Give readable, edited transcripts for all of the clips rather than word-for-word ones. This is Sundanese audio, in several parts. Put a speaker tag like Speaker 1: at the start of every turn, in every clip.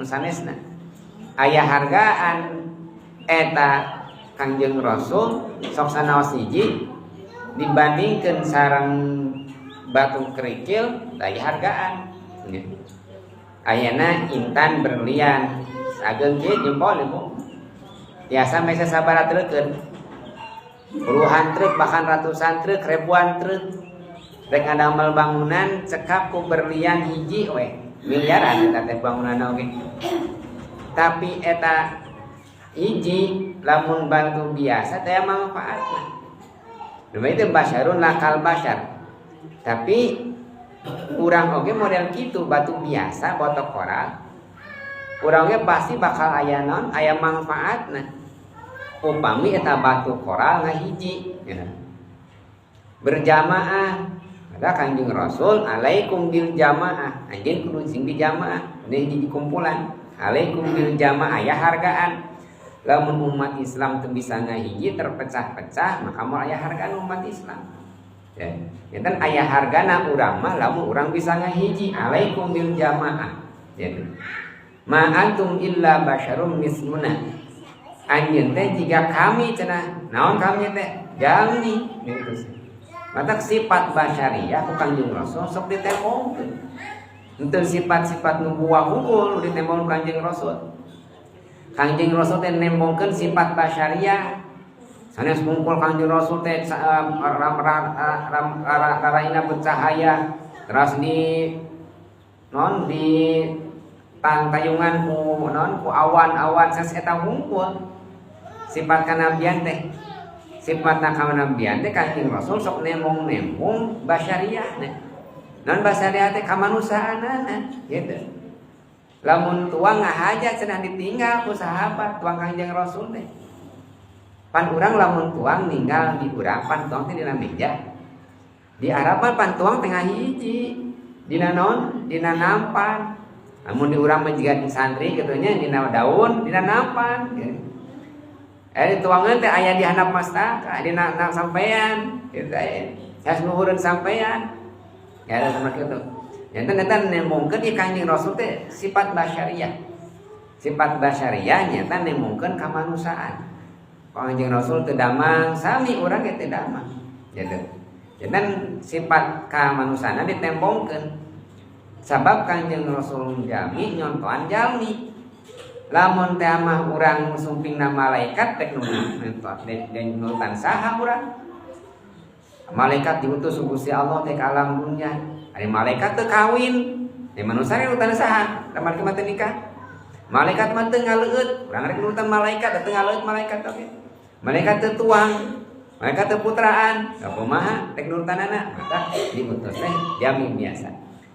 Speaker 1: Sanesna aya hargaan eta Kangjeng Rasul sok sanaos hiji dibandingkan sareng batu kerikil, aya hargaan. Ayana intan berlian sageung kieu jempol, Ibu, biasa mesa sabaraha treukeun, puluhan truk, bahkan ratusan truk, ribuan truk, rek ngadamel bangunan cekap ku berlian hiji we, miliaran eta teh bangunan oge. Tapi eta hiji, lamun batu biasa teh manfaatna. Demi itu basyarun la kal basyar. Tapi urang oge model gitu, batu biasa, batu koral, urang oge pasti bakal aya non, aya manfaatna upami eta batu koral ngahiji ya. Berjamaah. Ada Kanjeng Rasul, alaikum bil jamaah, anjeun kudu sing di jamaah, di kumpulan. Alaikum bil jamaah, ya hargaan. Lamun umat Islam teu bisa ngahiji, terpecah-pecah, maka mau aya hargaan umat Islam ya. Ya kan aya hargana urang mah lamun urang bisa ngahiji. Alaikum bil jamaah ya. Ma antum illa basyarum misluna, anjeun teh jiga kami cenah. Naon kami teh? Jalmi gitu. Matak sifat basyariah ku Kanjeng Rasul sok ditembongkeun. Henteu sifat-sifat nubuwah hungkul ditembong Kanjeng Rasul. Kanjeng Rasul teh nembongkeun sifat basyariah. Sanes mungkul Kanjeng Rasul teh raraina bercahaya, terus di non di tangtayungan ku non ku awan-awan, sanes eta hungkul sifat kanabian teh. Sifat kanabian teh Kanjeng Rasul sok nembong-nembong basyariah nih. Non basyariah teh kamanusiaanana gitu. Lamun tuang ngahaja cenah ditinggal ku sahabat tuang Kanjeng Rasul teh. Pan urang lamun tuang ninggal di urang, pan tuang teh dina meja. Di Arab mah pan tuang tengah hiji dina non, dina nampan. Lamun di urang mah jiga santri kitu nya, dina daun, dina nampan gitu. Eh, tuangan teh aya di handap mastaka, dina sampean gitu aya. Saya nuhureun sampean. Ya ada sama kitu. Janten eta nembongkeun di Kanjeng Rasul teh sifat basyariah. Sifat basyariah nyata nembongkeun kamanusiaan. Kanjeng Rasul teu damang, sami urang ge teu damang. Gitu. Janten sifat kamanusiaan ditembongkeun. Sabab Kanjeng Rasul jalmi nyontohan jalmi. Lamun teh mah urang sumpingna malaikat, rek den nurutan saha urang? Malaikat diutus ku Gusti Allah teh ka alam dunia. Ari malaikat teu kawin, ya manusia rek nurutan saha? Da malaikat mah teu nikah. Malaikat mah teu ngaleueut, urang rek nurutan malaikat, teu ngaleueut malaikat oge. Malaikat teu tuang, malaikat teu putraan, da kumaha rek nurutanana? Maka diutus teh jalmi biasa.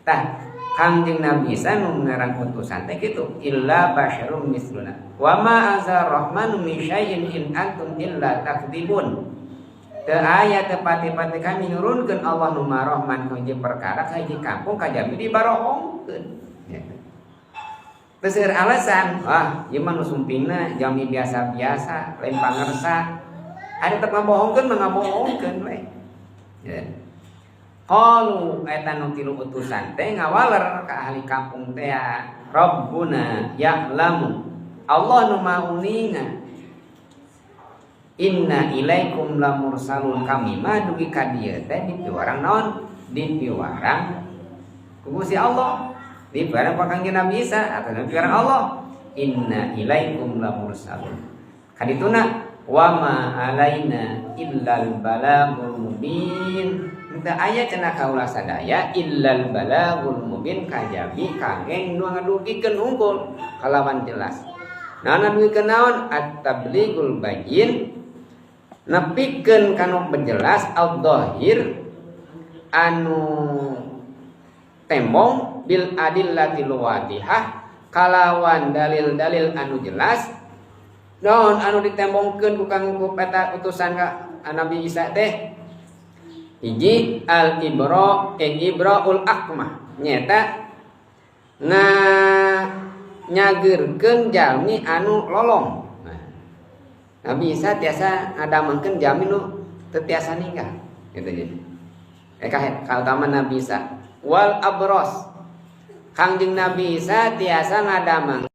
Speaker 1: Tah, Kangjeng Nabi Isa nu ngaran utusan teh kitu, illa basyarum misluna. Wa ma anzala rahmanu min syai'in in antum illa takdzibun. Teu aya, teu pati-pati kami nurunkeun Allah nu Maha Rahman ka hiji perkara ka hiji kampung kajabi dibarohongkeun. Ya. Teu alasan, wah, ieu mah nu sumpingna jalmi biasa-biasa, lain pangersa. Ada tetep ngabohongkeun mah ngabohongkeun we. Ya. Qalu, eta nu tilu utusan teh ngawaler ka ahli kampung teh, Rabbuna ya'lamu, Allah nu Maha uninga, inna ilaikum lamursalun, kami mah dugi ka dieu teh dipiwarang naon, dipiwarang ku Gusti Allah, dipiwarang ku Kangjeng Nabi Isa atau dipiwarang Allah. Inna ilaikum lamursalun. Kadituna wa ma alaina illal balagul mubin. Teu aya cenah kaula sadaya illal balagul mubin, kajabi kangeng nu ngadugikeun hungkul kalawan jelas. Nah, ngadugikeun naon? At-tablighul bayyin, nepikeun kanu jelas, al-dhahir, anu tembong, bil adillatil wadihah, kalawan dalil-dalil anu jelas. Naon anu ditembongkeun ku kang ku eta utusan ka Nabi Isa teh? Hiji, al ibra eh ibraul akmah, nyata nga nyageurkeun jalmi anu lolong. Nah, Nabi Isa tiasa ngadamengkeun jalmi nu teu tiasa ninggal gitu. Jadi kautama Nabi Isa wal abros, Kangjeng Nabi Isa tiasa ngadameng